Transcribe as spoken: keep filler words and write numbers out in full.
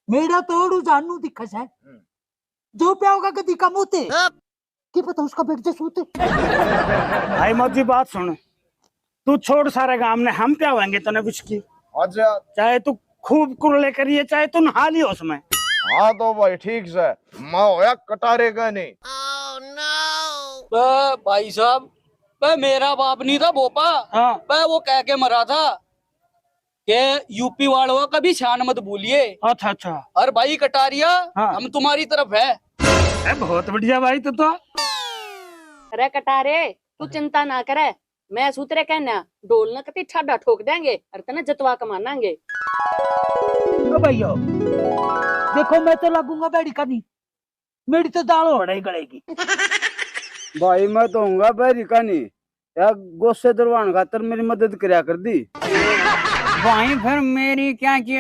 मेरा तो ओड़ू जानू दिखा है। जो प्याओगा गदी का मोते, की पता उसका बेट जसूते। भाई मौजी, बात सुन, तू छोड़ सारे काम ने, हम प्यावेंगे तने विस्की। अच्छा। चाहे तू खूब कुरले करिए, चाहे तू नहा लियो उसमें। हाँ तो भाई ठीक से, मैं होया कटारे का नहीं। बे भाई साहब, बे मेरा बाप नहीं था भोपा। हाँ। बे वो कह के मरा था कि यूपी वालों का कभी शान मत भूलिए। अच्छा, अच्छा। और भाई कटारिया, हाँ। हम तुम्हारी तरफ है। ए, बहुत बढ़िया भाई, तू तो। अरे कटारे, तू चिंता ना करे, मैं सूतरे कहना ढोल न कती ठाडा ठोक देंगे और तने जतवा के मानांगे। ओ भाइयों, देखो मैं तो लगूंगा बैड़ी का नहीं, मेरी तो दाल होड़ा ही गलेगी। भाई मैं तो हूँगा बैरी का नहीं, यार गोसे दरवान खातर मेरी मदद करया कर दी। भाई फिर मेरी क्या की